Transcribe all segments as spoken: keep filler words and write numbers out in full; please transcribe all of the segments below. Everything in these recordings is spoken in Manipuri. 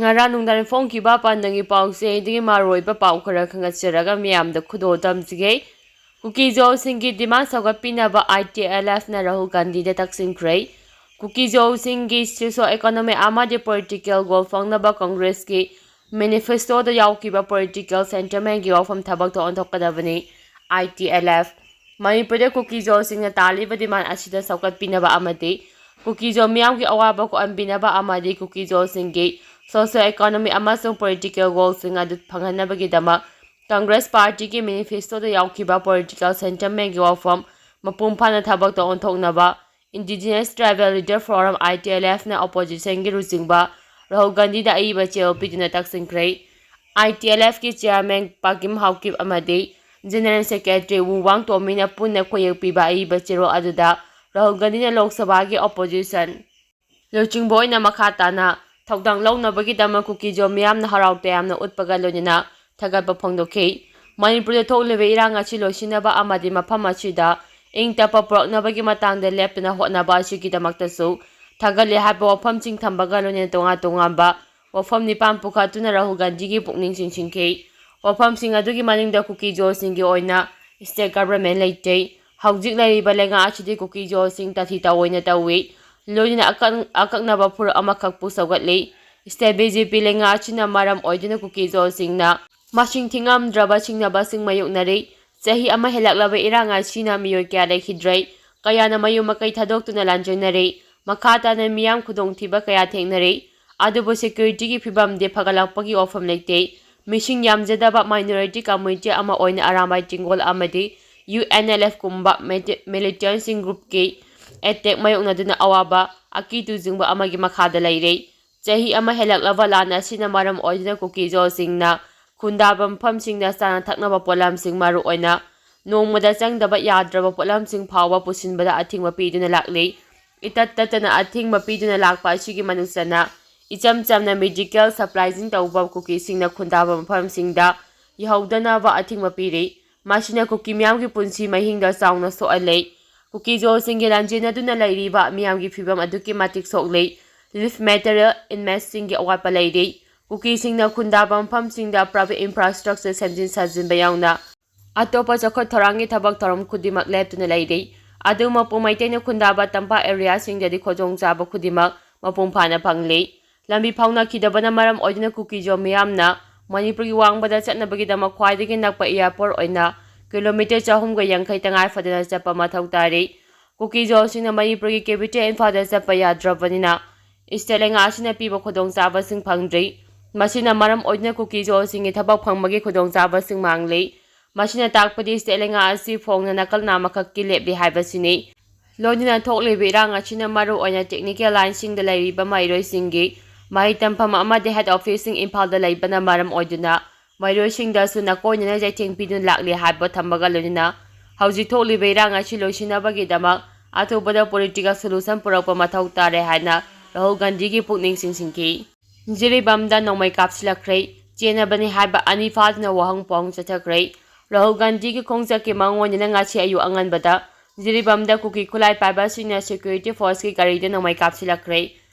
ꯉꯔꯥꯡ ꯅꯨꯡꯗꯥꯡ ꯐꯣꯡꯈꯤꯕ ꯄꯥꯟꯗꯝꯒꯤ ꯄꯥꯎꯆꯦꯗꯒꯤ ꯃꯔꯨꯑꯣꯏꯕ ꯄꯥꯎ ꯈꯔ ꯈꯪꯒꯠꯆꯔꯒ ꯃꯤꯌꯥꯝꯗ ꯈꯨꯗꯣꯜ ꯇꯝꯖꯒꯦ꯫ ꯀꯨꯀꯤꯖꯣꯁꯤꯡꯒꯤ demand ꯁꯧꯒꯠꯄꯤꯅꯕ I T L F ꯅ ꯔꯥꯍꯨꯜ ꯒꯥꯟꯙꯤꯗ ꯇꯛꯁꯤꯟꯈ꯭ꯔꯦ꯫ ꯀꯨꯀꯤꯖꯣꯁꯤꯡꯒꯤ socio economic ꯑꯃꯗꯤ political goal ꯐꯪꯅꯕ ꯀꯪꯒ꯭ꯔꯦꯁꯀꯤ manifesto ꯗ ꯌꯥꯎꯈꯤꯕ political sentiment ꯒꯤ ꯋꯥꯐꯝ ꯊꯕꯛꯇ ꯑꯣꯟꯊꯣꯛꯀꯗꯕꯅꯤ꯫ I T L F ꯃꯅꯤꯄꯨꯔꯗ ꯀꯨꯀꯤꯖꯣꯁꯤꯡꯅ ꯇꯥꯜꯂꯤꯕ demand ꯑꯁꯤꯗ ꯁꯧꯒꯠꯄꯤꯅꯕ ꯑꯃꯗꯤ ꯀꯨꯀꯤꯖꯣ ꯃꯤꯌꯥꯝꯒꯤ ꯑꯋꯥꯕ ꯀꯣꯛꯍꯟꯕꯤꯅꯕ ꯑꯃꯗꯤ ꯀꯨꯀꯤꯖꯣꯁꯤꯡꯒꯤ socio economic ꯑꯃꯁꯨꯡ political goal ꯁꯤꯡ ꯑꯗꯨ ꯐꯪꯍꯟꯅꯕꯒꯤꯗꯃꯛ ꯀꯪꯒ꯭ꯔꯦꯁ ꯄꯥꯔꯇꯤꯒꯤ manifesto ꯗ ꯌꯥꯎꯈꯤꯕ political sentiment ꯒꯤ ꯋꯥꯐꯝ ꯃꯄꯨꯡ ꯐꯥꯅ ꯊꯕꯛꯇ ꯑꯣꯟꯊꯣꯛꯅꯕ Indigenous Tribal Leader Forum, I T L F ꯅ opposition ꯒꯤ ꯂꯨꯆꯤꯡꯕ ꯔꯥꯍꯨꯜ ꯒꯥꯟꯙꯤꯗ ꯑꯏꯕ ꯆꯦꯔꯣꯜ ꯄꯤꯗꯨꯅ ꯇꯛꯁꯤꯟꯈ꯭ꯔꯦ꯫ I T L F ꯀꯤ chairman ꯄꯥꯀꯤꯝ ꯍꯥꯎꯀꯤꯞ ꯑꯃꯗꯤ general secretary ꯋꯨ ꯋꯥꯡ ꯇꯣꯃꯤꯅ ꯄꯨꯟꯅ ꯈꯣꯏꯌꯦꯛ ꯄꯤꯕ ꯑꯏꯕ ꯆꯦꯔꯣꯜ ꯑꯗꯨꯗ ꯔꯥꯍꯨꯜ ꯒꯥꯟꯙꯤꯅ ꯂꯣꯛ ꯁꯚꯥꯒꯤ opposition ꯂꯨꯆꯤꯡꯕ ꯑꯣꯏꯅ ꯃꯈꯥ ꯇꯥꯅ ꯊꯧꯗꯥꯡ ꯂꯧꯅꯕꯒꯤꯗꯃꯛ ꯀꯨꯀꯤꯖꯣ ꯃꯤꯌꯥꯝꯅ ꯍꯔꯥꯎ ꯇꯌꯥꯝꯅ ꯎꯠꯄꯒ ꯂꯣꯏꯅꯅ ꯊꯥꯒꯠꯄ ꯐꯣꯡꯗꯣꯛꯈꯤ꯫ ꯃꯅꯤꯄꯨꯔꯗ ꯊꯣꯛꯂꯤꯕ ꯏꯔꯥꯡ ꯑꯁꯤ ꯂꯣꯏꯁꯤꯟꯅꯕ ꯑꯃꯗꯤ ꯃꯐꯝ ꯑꯁꯤꯗ ꯏꯪ ꯇꯞꯄ ꯄꯨꯔꯛꯅꯕꯒꯤ ꯃꯇꯥꯡꯗ ꯂꯦꯞꯇꯅ ꯍꯣꯠꯅꯕ ꯑꯁꯤꯒꯤꯗꯃꯛꯇꯁꯨ ꯊꯥꯒꯠꯂꯦ ꯍꯥꯏꯕ ꯋꯥꯐꯝꯁꯤꯡ ꯊꯝꯕꯒ ꯂꯣꯏꯅꯅ ꯇꯣꯉꯥꯟ ꯇꯣꯉꯥꯟꯕ ꯋꯥꯐꯝ ꯅꯤꯄꯥꯟ ꯄꯨꯈꯠꯇꯨꯅ ꯔꯥꯍꯨꯜ ꯒꯥꯟꯙꯤꯒꯤ ꯄꯨꯛꯅꯤꯡ ꯆꯤꯡꯁꯤꯟꯈꯤ꯫ ꯋꯥꯐꯝꯁꯤꯡ ꯑꯗꯨꯒꯤ ꯃꯅꯨꯡꯗ ꯀꯨꯀꯤꯖꯣꯁꯤꯡꯒꯤ ꯑꯣꯏꯅ state government ꯂꯩꯇꯦ꯫ ꯍꯧꯖꯤꯛ ꯂꯩꯔꯤꯕ ꯂꯩꯉꯥꯛ ꯑꯁꯤꯗꯤ ꯀꯨꯀꯤꯖꯣꯁꯤꯡ ꯇꯥꯊꯤ ꯇꯥꯑꯣꯏꯅ ꯇꯧꯏ꯫ ꯂꯣꯏꯅꯅ ꯑꯀꯛ-, ꯑꯀꯛꯅꯕ ꯐꯨꯔꯨꯞ ꯑꯃꯈꯛꯄꯨ ꯁꯧꯒꯠꯂꯤ꯫ State B J P ꯂꯩꯉꯥꯛ ꯑꯁꯤꯅ ꯃꯔꯝ ꯑꯣꯏꯗꯨꯅ ꯀꯨꯀꯤꯖꯣꯁꯤꯡꯅ ꯃꯁꯤꯡ ꯊꯤꯉꯝꯗ꯭ꯔꯕ ꯁꯤꯡꯅꯕꯁꯤꯡ ꯃꯥꯌꯣꯛꯅꯔꯤ꯫ ꯆꯍꯤ ꯑꯃ ꯍꯦꯜꯂꯛꯂꯕ ꯏꯔꯥꯡ ꯑꯁꯤꯅ ꯃꯤꯑꯣꯏ ꯀꯌꯥ ꯂꯩꯈꯤꯗ꯭ꯔꯦ꯫ ꯀꯌꯥꯅ ꯃꯌꯨꯝ ꯃꯀꯩ ꯊꯥꯗꯣꯛꯇꯨꯅ ꯂꯥꯟꯖꯦꯟꯅꯔꯤ꯫ ꯃꯈꯥ ꯇꯥꯅ ꯃꯤꯌꯥꯝ ꯈꯨꯗꯣꯡꯊꯤꯕ ꯀꯌꯥ ꯊꯦꯡꯅꯔꯤ꯫ ꯑꯗꯨꯕꯨ security ꯒꯤ ꯐꯤꯕꯝꯗꯤ ꯐꯒꯠꯂꯛꯄꯒꯤ ꯋꯥꯐꯝ ꯂꯩꯇꯦ꯫ ꯃꯤꯁꯤꯡ ꯌꯥꯝꯖꯗꯕ minority community ꯑꯃ ꯑꯣꯏꯅ ꯑꯔꯥꯝꯕꯥꯏ ꯇꯦꯡꯒꯣꯜ ꯑꯃꯗꯤ U N L F ꯀꯨꯝꯕ mili-, militant ꯁꯤꯡ group ꯀꯤ attack ꯃꯥꯌꯣꯛꯅꯗꯨꯅ ꯑꯋꯥꯕ, ꯑꯀꯤ ꯇꯨꯖꯨꯡꯕ ꯑꯃꯒꯤ ꯃꯈꯥꯗ ꯂꯩꯔꯦ꯫ ꯆꯍꯤ ꯑꯃ ꯍꯦꯜꯂꯛꯂꯕ ꯂꯥꯟ ꯑꯁꯤꯅ ꯃꯔꯝ ꯑꯣꯏꯗꯨꯅ ꯀꯨꯀꯤꯖꯣꯁꯤꯡꯅ ꯈꯨꯟꯗꯥꯕ ꯃꯐꯝꯁꯤꯡꯗ ꯆꯥꯅ ꯊꯛꯅꯕ ꯄꯣꯠꯂꯝꯁꯤꯡ, ꯃꯔꯨꯑꯣꯏꯅ ꯅꯣꯡꯃꯗ ꯆꯪꯗꯕ ꯌꯥꯗ꯭ꯔꯕ ꯄꯣꯠꯂꯝꯁꯤꯡ ꯐꯥꯎꯕ ꯄꯨꯁꯤꯟꯕꯗ ꯑꯊꯤꯡꯕ ꯄꯤꯗꯨꯅ ꯂꯥꯛꯂꯤ꯫ ꯏꯇꯠ ꯇꯠꯇꯅ ꯑꯊꯤꯡꯕ ꯄꯤꯗꯨꯅ ꯂꯥꯛꯄ ꯑꯁꯤꯒꯤ ꯃꯅꯨꯡ ꯆꯟꯅ ꯏꯆꯝ ꯆꯝꯅ medical supplyꯁꯤꯡ ꯇꯧꯕ ꯀꯨꯀꯤꯁꯤꯡꯅ ꯈꯨꯟꯗꯥꯕ ꯃꯐꯝꯁꯤꯡꯗ ꯌꯧꯍꯧꯗꯅꯕ ꯑꯊꯤꯡꯕ ꯄꯤꯔꯤ꯫ ꯃꯁꯤꯅ ꯀꯨꯀꯤ ꯃꯤꯌꯥꯝꯒꯤ ꯄꯨꯟꯁꯤ ꯃꯍꯤꯡꯗ ꯆꯥꯎꯅ ꯁꯣꯛꯍꯜꯂꯦ꯫ ꯀꯨꯀꯤꯖꯣꯁꯤꯡꯒꯤ ꯂꯥꯟꯖꯦꯟꯅꯗꯨꯅ ꯂꯩꯔꯤꯕ ꯃꯤꯌꯥꯝꯒꯤ ꯐꯤꯕꯝ ꯑꯗꯨꯛꯀꯤ ꯃꯇꯤꯛ ꯁꯣꯛꯂꯦ꯫ relief material, inmateꯁꯤꯡꯒꯤ ꯑꯋꯥꯠꯄ ꯂꯩꯔꯤ꯫ ꯀꯨꯀꯤꯁꯤꯡꯅ ꯈꯨꯟꯗꯥꯕ ꯃꯐꯝꯁꯤꯡꯗ private infrastructure ꯁꯦꯝꯖꯤꯟ ꯁꯥꯖꯤꯟꯕ ꯌꯥꯎꯅ ꯑꯇꯣꯞꯄ ꯆꯥꯎꯈꯠ ꯊꯧꯔꯥꯡꯒꯤ ꯊꯕꯛ ꯊꯧꯔꯝ ꯈꯨꯗꯤꯡꯃꯛ ꯂꯦꯞꯇꯨꯅ ꯂꯩꯔꯤ꯫ ꯑꯗꯨꯕꯨ ꯃꯄꯨꯡ ꯃꯩꯇꯩꯅ ꯈꯨꯟꯗꯥꯕ ꯇꯝꯄꯥꯛ areaꯁꯤꯡꯗꯗꯤ ꯈꯨꯗꯣꯡꯆꯥꯕ ꯈꯨꯗꯤꯡꯃꯛ ꯃꯄꯨꯡ ꯐꯥꯅ ꯐꯪꯂꯤ꯫ ꯂꯝꯕꯤ ꯐꯥꯎꯅꯈꯤꯗꯕꯅ ꯃꯔꯝ ꯑꯣꯏꯗꯨꯅ ꯀꯨꯀꯤꯖꯣ ꯃꯤꯌꯥꯝꯅ ꯃꯅꯤꯄꯨꯔꯒꯤ ꯋꯥꯡꯃꯗ ꯆꯠꯅꯕꯒꯤꯗꯃꯛ ꯈ꯭ꯋꯥꯏꯗꯒꯤ ꯅꯛꯄ airport ꯑꯣꯏꯅ kilometre ꯆꯍꯨꯝꯒ ꯌꯥꯡꯈꯩ ꯇꯉꯥꯏ ꯐꯗꯅ ꯆꯠꯄ ꯃꯊꯧ ꯇꯥꯔꯤ꯫ ꯀꯨꯀꯤꯖꯣꯁꯤꯡꯅ ꯃꯅꯤꯄꯨꯔꯒꯤ capital ꯏꯝꯐꯥꯜꯗ ꯆꯠꯄ ꯌꯥꯗ꯭ꯔꯕꯅꯤꯅ state ꯂꯩꯉꯥꯛ ꯑꯁꯤꯅ ꯄꯤꯕ ꯈꯨꯗꯣꯡꯆꯥꯕꯁꯤꯡ ꯐꯪꯗ꯭ꯔꯤ꯫ ꯃꯁꯤꯅ ꯃꯔꯝ ꯑꯣꯏꯗꯨꯅ ꯀꯨꯀꯤꯖꯣꯁꯤꯡꯒꯤ ꯊꯕꯛ ꯐꯪꯕꯒꯤ ꯈꯨꯗꯣꯡꯆꯥꯕꯁꯤꯡ ꯃꯥꯡꯂꯤ꯫ ꯃꯁꯤꯅ ꯇꯥꯛꯄꯗꯤ state ꯂꯩꯉꯥꯛ ꯑꯁꯤ ꯐꯣꯡꯅ ꯅꯥꯀꯜ ꯅꯥꯝꯃꯈꯛꯀꯤ ꯂꯦꯞꯂꯤ ꯍꯥꯏꯕꯁꯤꯅꯤ꯫ ꯂꯣꯏꯅꯅ ꯊꯣꯛꯂꯤꯕ ꯏꯔꯥꯡ ꯑꯁꯤꯅ ꯃꯔꯨ ꯑꯣꯏꯅ technical lineꯁꯤꯡꯗ ꯂꯩꯔꯤꯕ ꯃꯍꯩꯔꯣꯏꯁꯤꯡꯒꯤ ꯃꯍꯩ ꯇꯝꯐꯝ ꯑꯃꯗꯤ head officeꯁꯤꯡ ꯏꯝꯐꯥꯜꯗ ꯂꯩꯕꯅ ꯃꯔꯝ ꯑꯣꯏꯗꯨꯅ ꯃꯍꯩꯔꯣꯏꯁꯤꯡꯗꯁꯨ ꯅꯥꯀꯣꯏꯅꯅ ꯆꯩꯊꯦꯡ ꯄꯤꯗꯨꯅ ꯂꯥꯛꯂꯤ ꯍꯥꯏꯕ ꯊꯝꯕꯒ ꯂꯣꯏꯅꯅ ꯍꯧꯖꯤꯛ ꯊꯣꯛꯂꯤꯕ ꯏꯔꯥꯡ ꯑꯁꯤ ꯂꯣꯏꯁꯤꯟꯅꯕꯒꯤꯗꯃꯛ ꯑꯊꯨꯕꯗ political solution ꯄꯨꯔꯛꯄ ꯃꯊꯧ ꯇꯥꯔꯦ ꯍꯥꯏꯅ ꯔꯥꯍꯨꯜ ꯒꯥꯟꯙꯤꯒꯤ ꯄꯨꯛꯅꯤꯡ ꯆꯤꯡꯁꯤꯟꯈꯤ꯫ ꯖꯤꯔꯤꯕꯥꯝꯗ ꯅꯣꯡꯃꯩ ꯀꯥꯞꯁꯤꯜꯂꯛꯈ꯭ꯔꯦ, ꯆꯦꯟꯅꯕꯅꯤ ꯍꯥꯏꯕ ꯑꯅꯤ ꯐꯥꯗꯨꯅ ꯋꯥꯍꯪ ꯄꯥꯎꯍꯪ ꯆꯠꯊꯈ꯭ꯔꯦ꯫ ꯔꯥꯍꯨꯜ ꯒꯥꯟꯙꯤꯒꯤ ꯈꯣꯡꯆꯠꯀꯤ ꯃꯥꯡꯑꯣꯏꯅꯅ ꯉꯁꯤ ꯑꯌꯨꯛ ꯑꯉꯟꯕꯗ ꯖꯤꯔꯤꯕꯥꯝꯗ ꯀꯨꯀꯤ ꯈꯨꯠꯂꯥꯏ ꯄꯥꯏꯕꯁꯤꯡꯅ security forceꯀꯤ ꯒꯥꯔꯤꯗ ꯅꯣꯡꯃꯩ ꯀꯥꯞꯁꯤꯜꯂꯛꯈ꯭ꯔꯦ꯫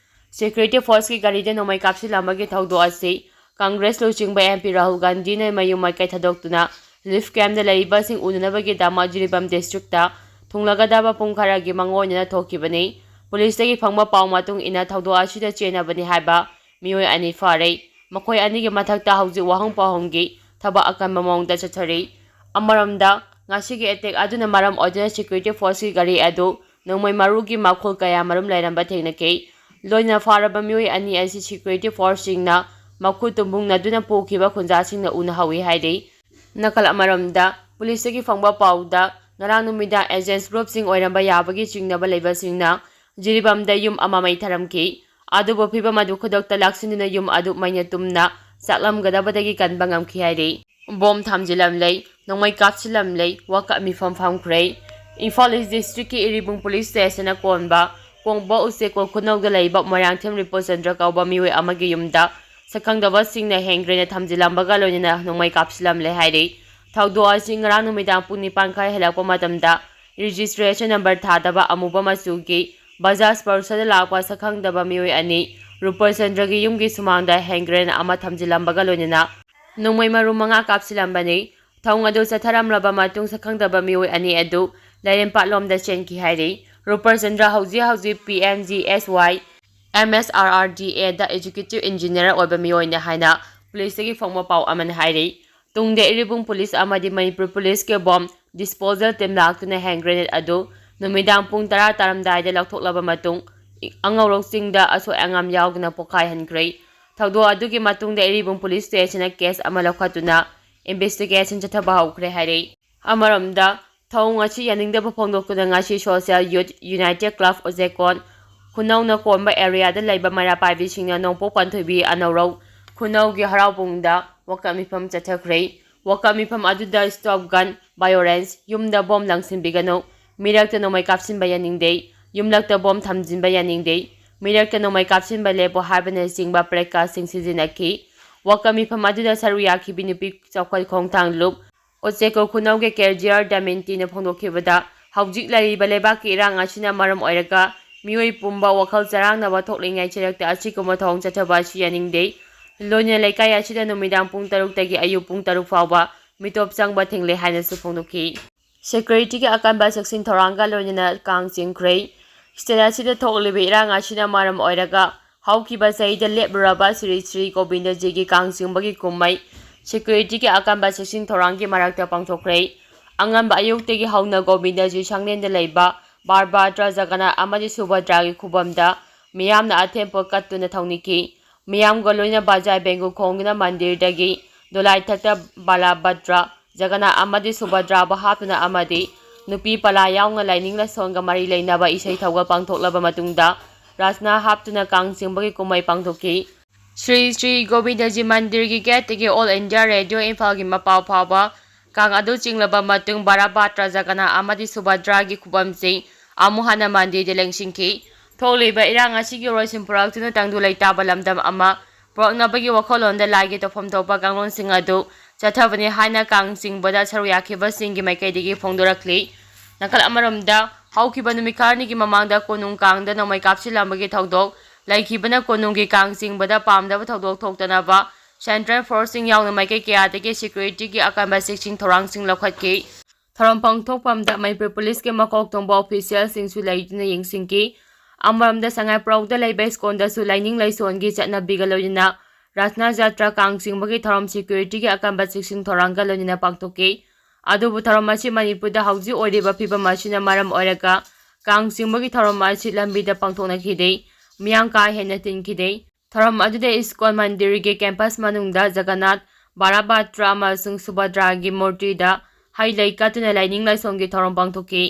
Security forceꯀꯤ ꯒꯥꯔꯤꯗ ꯅꯣꯡꯃꯩ ꯀꯥꯞꯁꯤꯜꯂꯝꯕꯒꯤ ꯊꯧꯗꯣꯛ ꯑꯁꯤ Congress ꯂꯨꯆꯤꯡꯕ MP ꯔꯥꯍꯨꯜ ꯒꯥꯟꯙꯤꯅ ꯃꯌꯨꯝ ꯃꯥꯏꯀꯩ ꯊꯥꯗꯣꯛꯇꯨꯅ relief campꯇ ꯂꯩꯔꯤꯕꯁꯤꯡ ꯎꯅꯅꯕꯒꯤꯗꯃꯛ ꯖꯤꯔꯤꯕꯥꯝ districtꯇ ꯊꯨꯡꯂꯒꯗꯕ ꯄꯨꯡ ꯈꯔꯒꯤ ꯃꯥꯡꯑꯣꯏꯅꯅ ꯊꯣꯛꯈꯤꯕꯅꯤ꯫ Policeꯇꯒꯤ ꯐꯪꯕ ꯄꯥꯎ ꯃꯇꯨꯡ ꯏꯟꯅ ꯊꯧꯗꯣꯛ ꯑꯁꯤꯗ ꯆꯦꯟꯅꯕꯅꯤ ꯍꯥꯏꯕ ꯃꯤꯑꯣꯏ ꯑꯅꯤ ꯐꯥꯔꯦ꯫ ꯃꯈꯣꯏ ꯑꯅꯤꯒꯤ ꯃꯊꯛꯇ ꯍꯧꯖꯤꯛ ꯋꯥꯍꯪ ꯄꯥꯎꯍꯪꯒꯤ ꯊꯕꯛ ꯑꯀꯟꯕ ꯃꯑꯣꯡꯗ ꯆꯠꯊꯔꯤ꯫ ꯑꯃꯔꯣꯝꯗ, ꯉꯁꯤꯒꯤ attack ꯑꯗꯨꯅ ꯃꯔꯝ ꯑꯣꯏꯗꯨꯅ security forceꯀꯤ ꯒꯥꯔꯤ ꯑꯗꯨ ꯅꯣꯡꯃꯩ ꯃꯔꯨꯒꯤ ꯃꯈꯨꯜ ꯀꯌꯥ ꯃꯔꯨꯝ ꯂꯩꯔꯝꯕ ꯊꯦꯡꯅꯈꯤ꯫ ꯂꯣꯏꯅ ꯐꯥꯔꯕ ꯃꯤꯑꯣꯏ ꯑꯅꯤ ꯑꯁꯤ security forceꯁꯤꯡꯅ ꯃꯈꯨꯠ ꯇꯨꯝꯕꯨꯡꯅꯗꯨꯅ ꯄꯨꯈꯤꯕ ꯈꯨꯟꯖꯥꯁꯤꯡꯅ ꯎꯅꯍꯧꯏ ꯍꯥꯏꯔꯤ꯫ ꯅꯥꯀꯜ ꯑꯃꯔꯣꯝꯗ, policeꯇꯒꯤ ꯐꯪꯕ ꯄꯥꯎꯗ ꯉꯔꯥꯡ ꯅꯨꯃꯤꯗꯥꯡ agents groupꯁꯤꯡ ꯑꯣꯏꯔꯝꯕ ꯌꯥꯕꯒꯤ ꯆꯤꯡꯅꯕ ꯂꯩꯕꯁꯤꯡꯅ ꯖꯤꯔꯤꯕꯥꯝꯗ ꯌꯨꯝ ꯑꯃ ꯃꯩ ꯊꯥꯔꯝꯈꯤ꯫ ꯑꯗꯨꯕꯨ ꯐꯤꯚꯝ ꯑꯗꯨ ꯈꯨꯗꯛꯇ ꯂꯥꯛꯁꯤꯟꯗꯨꯅ ꯌꯨꯝ ꯑꯗꯨ ꯃꯩꯅ ꯇꯨꯝꯅ ꯆꯥꯛꯂꯝꯒꯗꯕꯗꯒꯤ ꯀꯟꯕ ꯉꯝꯈꯤ ꯍꯥꯏꯔꯤ꯫ Bomb ꯊꯝꯖꯤꯜꯂꯝꯂꯦ, ꯅꯣꯡꯃꯩ ꯀꯥꯞꯁꯤꯜꯂꯝꯂꯦ, ꯋꯥꯀꯠ ꯃꯤꯐꯝ ꯐꯝꯈ꯭ꯔꯦ꯫ ꯏꯝꯐꯥꯜ East districtꯀꯤ ꯏꯔꯤꯕꯨꯡ police stationꯅ ꯀꯣꯟꯕ ꯀꯣꯡꯕ ꯎꯆꯦꯛꯀꯣꯜ ꯈꯨꯅꯧꯗ ꯂꯩꯕ ꯃꯣꯏꯔꯥꯡꯊꯦꯝ ꯔꯤꯄꯣꯆꯟꯗ꯭ꯔ ꯀꯧꯕ ꯃꯤꯑꯣꯏ ꯑꯃꯒꯤ ꯌꯨꯝꯗ ꯁꯛꯈꯪꯗꯕꯁꯤꯡꯅ hand grenade ꯊꯝꯖꯤꯜꯂꯝꯕꯒ ꯂꯣꯏꯅꯅ ꯅꯣꯡꯃꯩ ꯀꯥꯞꯁꯤꯜꯂꯝꯂꯦ ꯍꯥꯏꯔꯤ꯫ ꯊꯧꯗꯣꯛ ꯑꯁꯤ ꯉꯔꯥꯡ ꯅꯨꯃꯤꯗꯥꯡ ꯄꯨꯡ ꯅꯤꯄꯥꯟ ꯈꯔ ꯍꯦꯜꯂꯛꯄ ꯃꯇꯝꯗ registration number ꯊꯥꯗꯕ ꯑꯃꯨꯕ ꯃꯆꯨꯒꯤ ꯕꯖꯥꯖ ꯄꯜꯁꯔꯗ ꯂꯥꯛꯄ ꯁꯛꯈꯪꯗꯕ ꯃꯤꯑꯣꯏ ꯑꯅꯤ ꯔꯨꯄꯜꯆꯟꯗ꯭ꯔꯒꯤ ꯌꯨꯝꯒꯤ ꯁꯨꯃꯥꯡꯗ ꯍꯦꯟ ꯒ꯭ꯔꯦꯅꯦꯗ ꯑꯃ ꯊꯝꯖꯤꯜꯂꯝꯕꯒ ꯂꯣꯏꯅꯅ ꯅꯣꯡꯃꯩ ꯃꯔꯨ ꯃꯉꯥ ꯀꯥꯞꯁꯤꯜꯂꯝꯕꯅꯤ꯫ ꯊꯧꯑꯣꯡ ꯑꯗꯨ ꯆꯠꯊꯔꯝꯂꯕ ꯃꯇꯨꯡ ꯁꯛꯈꯪꯗꯕ ꯃꯤꯑꯣꯏ ꯑꯅꯤ ꯑꯗꯨ ꯂꯥꯏꯔꯦꯝꯄꯥꯠꯂꯣꯝꯗ ꯆꯦꯟꯈꯤ ꯍꯥꯏꯔꯤ꯫ ꯔꯨꯄꯜꯆꯟꯗ꯭ꯔ ꯍꯧꯖꯤꯛ ꯍꯧꯖꯤꯛ ꯄꯤ ꯑꯦꯝ ꯖꯤ ꯑꯦꯁ ꯋꯥꯏ ꯑꯦꯝ ꯑꯦꯁ ꯑꯥꯔ ꯑꯥꯔ ꯗꯤ ꯑꯦꯗ ꯑꯦꯛꯖꯤꯀ꯭ꯌꯨꯇꯤꯚ ꯏꯟꯖꯤꯅꯤꯌꯔ ꯑꯣꯏꯕ ꯃꯤꯑꯣꯏꯅꯤ ꯍꯥꯏꯅ ꯄꯨꯂꯤꯁꯇꯒꯤ ꯐꯪꯕ ꯄꯥꯎ ꯑꯃꯅ ꯍꯥꯏꯔꯤ꯫ ꯇꯨꯡꯗ ꯏꯔꯤꯕꯨꯡ ꯄꯨꯂꯤꯁ ꯑꯃꯗꯤ ꯃꯅꯤꯄꯨꯔ ꯄꯨꯂꯤꯁꯀꯤ ꯕꯣꯝ ꯗꯤꯁꯄꯣꯖꯦꯜ ꯇꯤꯝ ꯂꯥꯛꯇꯨꯅ ꯍꯦꯟ ꯒ꯭ꯔꯦꯅꯦꯗ ꯑꯗꯨ ꯅꯨꯃꯤꯗꯥꯡ ꯄꯨꯡ ꯇꯔꯥ ꯇꯥꯔꯝꯗꯥꯏꯗ ꯂꯧꯊꯣꯛꯂꯕ ꯃꯇꯨꯡ, ꯑꯉꯧꯔꯣꯛ ꯆꯤꯡꯗ ꯑꯁꯣꯏ ꯑꯉꯥꯝ ꯌꯥꯎꯗꯅ ꯄꯣꯈꯥꯏꯍꯟꯈ꯭ꯔꯦ꯫ ꯊꯧꯗꯣꯛ ꯑꯗꯨꯒꯤ ꯃꯇꯨꯡꯗ ꯏꯔꯤꯕꯨꯡ ꯄꯨꯂꯤꯁ ꯁ꯭ꯇꯦꯁꯟꯅ ꯀꯦꯁ ꯑꯃ ꯂꯧꯈꯠꯇꯨꯅ ꯏꯟꯚꯦꯁꯇꯤꯒꯦꯁꯟ ꯆꯠꯊꯕ ꯍꯧꯈ꯭ꯔꯦ ꯍꯥꯏꯔꯤ꯫ ꯑꯃꯔꯣꯝꯗ, ꯊꯧꯑꯣꯡ ꯑꯁꯤ ꯌꯥꯅꯤꯡꯗꯕ ꯐꯣꯡꯗꯣꯛꯇꯨꯅ ꯉꯁꯤ ꯁꯣꯁꯤꯌꯦꯜ ꯌꯨꯠ ꯌꯨꯅꯥꯏꯇꯦꯗ ꯀ꯭ꯂꯕ ꯎꯆꯦꯀꯣꯟ ꯈꯨꯅꯧꯅ ꯀꯣꯟꯕ ꯑꯦꯔꯤꯌꯥꯗ ꯂꯩꯕ ꯃꯩꯔꯥ ꯄꯥꯏꯕꯤꯁꯤꯡꯅ ꯅꯣꯡꯄꯣꯛ ꯄꯥꯟꯊꯣꯏꯕꯤ ꯑꯅꯧꯔꯧ ꯈꯨꯅꯧꯒꯤ ꯍꯔꯥꯎꯕꯨꯡꯗ ꯋꯥꯀꯠ ꯃꯤꯐꯝ ꯆꯠꯊꯈ꯭ꯔꯦ꯫ ꯋꯥꯀꯠ ꯃꯤꯐꯝ ꯑꯗꯨꯗ ꯁ꯭ꯇꯣꯞ ꯒꯟ ꯚꯥꯏꯑꯣꯂꯦꯟꯁ, ꯌꯨꯝꯗ ꯕꯣꯝ ꯂꯪꯁꯤꯟꯕꯤꯒꯅꯨ, ꯃꯤꯔꯛꯇ ꯅꯣꯡꯃꯩ ꯀꯥꯞꯁꯤꯟꯕ ꯌꯥꯅꯤꯡꯗꯦ, ꯌꯨꯝꯂꯛꯇ ꯕꯣꯝ ꯊꯝꯖꯤꯟꯕ ꯌꯥꯅꯤꯡꯗꯦ, ꯃꯤꯔꯛꯇ ꯅꯣꯡꯃꯩ ꯀꯥꯞꯁꯤꯟꯕ ꯂꯦꯞꯄꯨ ꯍꯥꯏꯕꯅꯆꯤꯡꯕ ꯄ꯭ꯂꯦꯀꯥꯔꯗꯁꯤꯡ ꯁꯤꯖꯤꯟꯅꯈꯤ꯫ ꯋꯥꯀꯠ ꯃꯤꯐꯝ ꯑꯗꯨꯗ ꯁꯔꯨꯛ ꯌꯥꯈꯤꯕꯤ ꯅꯨꯄꯤ ꯆꯥꯎꯈꯠ ꯈꯣꯡꯊꯥꯡ ꯂꯨꯞ ꯎꯆꯦꯀꯣ ꯈꯨꯅꯧꯒꯤ ꯀꯦꯖꯤꯌꯥꯔ ꯗꯃꯤꯟꯇꯤꯅ ꯐꯣꯡꯗꯣꯛꯈꯤꯕꯗ, ꯍꯧꯖꯤꯛ ꯂꯩꯔꯤꯕ ꯂꯩꯕꯥꯛꯀꯤ ꯏꯔꯥꯡ ꯑꯁꯤꯅ ꯃꯔꯝ ꯑꯣꯏꯔꯒ ꯃꯤꯑꯣꯏ ꯄꯨꯝꯕ ꯋꯥꯈꯜ ꯆꯔꯥꯡꯅꯕ ꯊꯣꯛꯂꯤꯉꯩ ꯆꯩꯔꯛꯇ ꯑꯁꯤꯒꯨꯝꯕ ꯊꯧꯑꯣꯡ ꯆꯠꯊꯕ ꯑꯁꯤ ꯌꯥꯅꯤꯡꯗꯦ꯫ ꯂꯣꯏꯅꯅ ꯂꯩꯀꯥꯏ ꯑꯁꯤꯗ ꯅꯨꯃꯤꯗꯥꯡ ꯄꯨꯡ ꯇꯔꯨꯛꯇꯒꯤ ꯑꯌꯨꯛ ꯄꯨꯡ ꯇꯔꯨꯛ ꯐꯥꯎꯕ ꯃꯤꯇꯣꯞ ꯆꯪꯕ ꯊꯤꯡꯂꯦ ꯍꯥꯏꯅꯁꯨ ꯐꯣꯡꯗꯣꯛꯈꯤ꯫ ꯁꯦꯀ꯭ꯌꯨꯔꯤꯇꯤꯒꯤ ꯑꯀꯟꯕ ꯆꯦꯛꯁꯤꯟ ꯊꯧꯔꯥꯡꯒ ꯂꯣꯏꯅꯅ ꯀꯥꯡ ꯆꯤꯡꯈ꯭ꯔꯦ꯫ ꯁ꯭ꯇꯦꯠ ꯑꯁꯤꯗ ꯊꯣꯛꯂꯤꯕ ꯏꯔꯥꯡ ꯑꯁꯤꯅ ꯃꯔꯝ ꯑꯣꯏꯔꯒ ꯍꯧꯈꯤꯕ ꯆꯍꯤꯗ ꯂꯦꯞꯂꯨꯔꯕ ꯁ꯭ꯔꯤ ꯁ꯭ꯔꯤ ꯒꯣꯕꯤꯟꯗꯖꯤꯒꯤ ꯀꯥꯡ ꯆꯤꯡꯕꯒꯤ ꯀꯨꯝꯍꯩ ꯁꯦꯀ꯭ꯌꯨꯔꯤꯇꯤꯒꯤ ꯑꯀꯟꯕ ꯆꯦꯛꯁꯤꯟ ꯊꯧꯔꯥꯡꯒꯤ ꯃꯔꯛꯇ ꯄꯥꯡꯊꯣꯛꯈ꯭ꯔꯦ꯫ ꯑꯉꯟꯕ ꯑꯌꯨꯛꯇꯒꯤ ꯍꯧꯅ ꯒꯣꯕꯤꯟꯗꯖꯤ ꯁꯪꯂꯦꯟꯗ ꯂꯩꯕ ꯕꯥꯔꯕꯥꯗ꯭ꯔ, ꯖꯒꯅꯥꯊ ꯑꯃꯗꯤ ꯁꯨꯚꯗ꯭ꯔꯥꯒꯤ ꯈꯨꯕꯝꯗ ꯃꯤꯌꯥꯝꯅ ꯑꯊꯦꯟ ꯄꯣꯠ ꯀꯠꯇꯨꯅ ꯊꯧꯅꯤꯈꯤ꯫ ꯃꯤꯌꯥꯝꯒ ꯂꯣꯏꯅ ꯕꯥꯖꯥꯏ ꯕꯦꯡꯒꯨ ꯈꯣꯡꯗꯨꯅ ꯃꯟꯗꯤꯔꯗꯒꯤ ꯗꯣꯂꯥꯏꯊꯛꯇ ꯕꯂꯥꯕꯗ꯭ꯔ, ꯖꯒꯅꯥꯊ ꯑꯃꯗꯤ ꯁꯨꯚꯗ꯭ꯔꯥꯕꯨ ꯍꯥꯞꯇꯨꯅ ꯑꯃꯗꯤ ꯅꯨꯄꯤ ꯄꯂꯥ ꯌꯥꯎꯅ ꯂꯥꯏꯅꯤꯡ ꯂꯥꯏꯁꯣꯟꯒ ꯃꯔꯤ ꯂꯩꯅꯕ ꯏꯁꯩ ꯊꯧꯒꯜ ꯄꯥꯡꯊꯣꯛꯂꯕ ꯃꯇꯨꯡꯗ ꯔꯥꯁꯅꯥ ꯍꯥꯞꯇꯨꯅ ꯀꯥꯡ ꯆꯤꯡꯕꯒꯤ ꯀꯨꯝꯍꯩ ꯄꯥꯡꯊꯣꯛꯈꯤ꯫ ꯁ꯭ꯔꯤ ꯁ꯭ꯔꯤ ꯒꯣꯕꯤꯟꯗꯖꯤ ꯃꯟꯗꯤꯔꯒꯤ ꯒꯦꯠꯇꯒꯤ ꯑꯣꯜ ꯏꯟꯗꯤꯌꯥ ꯔꯦꯗꯤꯑꯣ ꯏꯝꯐꯥꯜꯒꯤ ꯃꯄꯥꯎ ꯐꯥꯎꯕ ꯀꯥꯡ ꯑꯗꯨ ꯆꯤꯡꯂꯕ ꯃꯇꯨꯡ ꯕꯥꯔꯥꯕꯥꯇ꯭ꯔ, ꯖꯒꯅꯥꯊ ꯑꯃꯗꯤ ꯁꯨꯚꯗ꯭ꯔꯥꯒꯤ ꯈꯨꯕꯝꯁꯤꯡ ꯑꯃꯨꯛ ꯍꯟꯅ ꯃꯟꯗꯤꯔꯗ ꯂꯦꯡꯁꯤꯟꯈꯤ꯫ ꯊꯣꯛꯂꯤꯕ ꯏꯔꯥꯡ ꯑꯁꯤꯒꯤ ꯏꯔꯣꯏꯁꯤꯟ ꯄꯨꯔꯛꯇꯨꯅ ꯇꯪꯗꯨ ꯂꯩꯇꯥꯕ ꯂꯝꯗꯝ ꯑꯃ ꯄꯨꯔꯛꯅꯕꯒꯤ ꯋꯥꯈꯜꯂꯣꯟꯗ ꯂꯥꯏꯒꯤ ꯇꯧꯐꯝ ꯊꯣꯛꯄ ꯀꯥꯡꯂꯣꯟꯁꯤꯡ ꯑꯗꯨ ꯆꯠꯊꯕꯅꯤ ꯍꯥꯏꯅ ꯀꯥꯡ ꯆꯤꯡꯕꯗ ꯁꯔꯨꯛ ꯌꯥꯈꯤꯕꯁꯤꯡꯒꯤ ꯃꯥꯏꯀꯩꯗꯒꯤ ꯐꯣꯡꯗꯣꯔꯛꯂꯤ꯫ ꯅꯥꯀꯜ ꯑꯃꯔꯣꯝꯗ, ꯍꯧꯈꯤꯕ ꯅꯨꯃꯤꯠ ꯈꯔꯅꯤꯒꯤ ꯃꯃꯥꯡꯗ ꯀꯣꯅꯨꯡ ꯀꯥꯡꯗ ꯅꯣꯡꯃꯩ ꯀꯥꯞꯁꯤꯜꯂꯝꯕꯒꯤ ꯊꯧꯗꯣꯛ ꯂꯩꯈꯤꯕꯅ ꯀꯣꯅꯨꯡꯒꯤ ꯀꯥꯡ ꯆꯤꯡꯕꯗ ꯄꯥꯝꯗꯕ ꯊꯧꯗꯣꯛ ꯊꯣꯛꯇꯅꯕ Central Forceꯁꯤꯡ ꯌꯥꯎꯅ ꯃꯥꯏꯀꯩ ꯀꯌꯥꯗꯒꯤ securityꯒꯤ ꯑꯀꯟꯕ ꯆꯦꯛꯁꯤꯟ ꯊꯧꯔꯥꯡꯁꯤꯡ ꯂꯧꯈꯠꯈꯤ꯫ ꯊꯧꯔꯝ ꯄꯥꯡꯊꯣꯛꯐꯝꯗ ꯃꯅꯤꯄꯨꯔ ꯄꯨꯂꯤꯁꯀꯤ ꯃꯀꯣꯛ ꯊꯣꯡꯕ officialꯁꯤꯡꯁꯨ ꯂꯩꯗꯨꯅ ꯌꯦꯡꯁꯤꯟꯈꯤ꯫ ꯑꯃꯔꯣꯝꯗ, ꯁꯉꯥꯏꯄ꯭ꯔꯧꯗ ꯂꯩꯕ ꯏꯁꯀꯣꯟꯗꯁꯨ ꯂꯥꯏꯅꯤꯡ ꯂꯥꯏꯁꯣꯟꯒꯤ ꯆꯠꯅꯕꯤꯒ ꯂꯣꯏꯅꯅ ꯔꯥꯁꯅꯥ ꯖꯥꯇ꯭ꯔꯥ ꯀꯥꯡ ꯆꯤꯡꯕꯒꯤ ꯊꯧꯔꯝ securityꯒꯤ ꯑꯀꯟꯕ ꯆꯦꯛꯁꯤꯟ ꯊꯧꯔꯥꯡꯒ ꯂꯣꯏꯅꯅ ꯄꯥꯡꯊꯣꯛꯈꯤ꯫ ꯑꯗꯨꯕꯨ ꯊꯧꯔꯝ ꯑꯁꯤ ꯃꯅꯤꯄꯨꯔꯗ ꯍꯧꯖꯤꯛ ꯑꯣꯏꯔꯤꯕ ꯐꯤꯕꯝ ꯑꯁꯤꯅ ꯃꯔꯝ ꯑꯣꯏꯔꯒ ꯀꯥꯡ ꯆꯤꯡꯕꯒꯤ ꯊꯧꯔꯝ ꯑꯁꯤ ꯂꯝꯕꯤꯗ ꯄꯥꯡꯊꯣꯛꯅꯈꯤꯗꯦ꯫ ꯃꯤꯌꯥꯝ ꯀꯥ ꯍꯦꯟꯅ ꯇꯤꯟꯈꯤꯗꯦ꯫ ꯊꯧꯔꯝ ꯑꯗꯨꯗ ꯏꯁꯀꯣꯟ ꯃꯟꯗꯤꯔꯒꯤ campus ꯃꯅꯨꯡꯗ ꯖꯒꯟꯅꯥꯊ, ꯕꯥꯂꯕ꯭ꯔꯥꯙ ꯑꯃꯁꯨꯡ ꯁꯨꯚꯗ꯭ꯔꯥꯒꯤ ꯃꯨꯔꯇꯤꯗ ꯍꯩ ꯂꯩ ꯀꯠꯇꯨꯅ ꯂꯥꯏꯅꯤꯡ ꯂꯥꯏꯁꯣꯟꯒꯤ ꯊꯧꯔꯝ ꯄꯥꯡꯊꯣꯛꯈꯤ꯫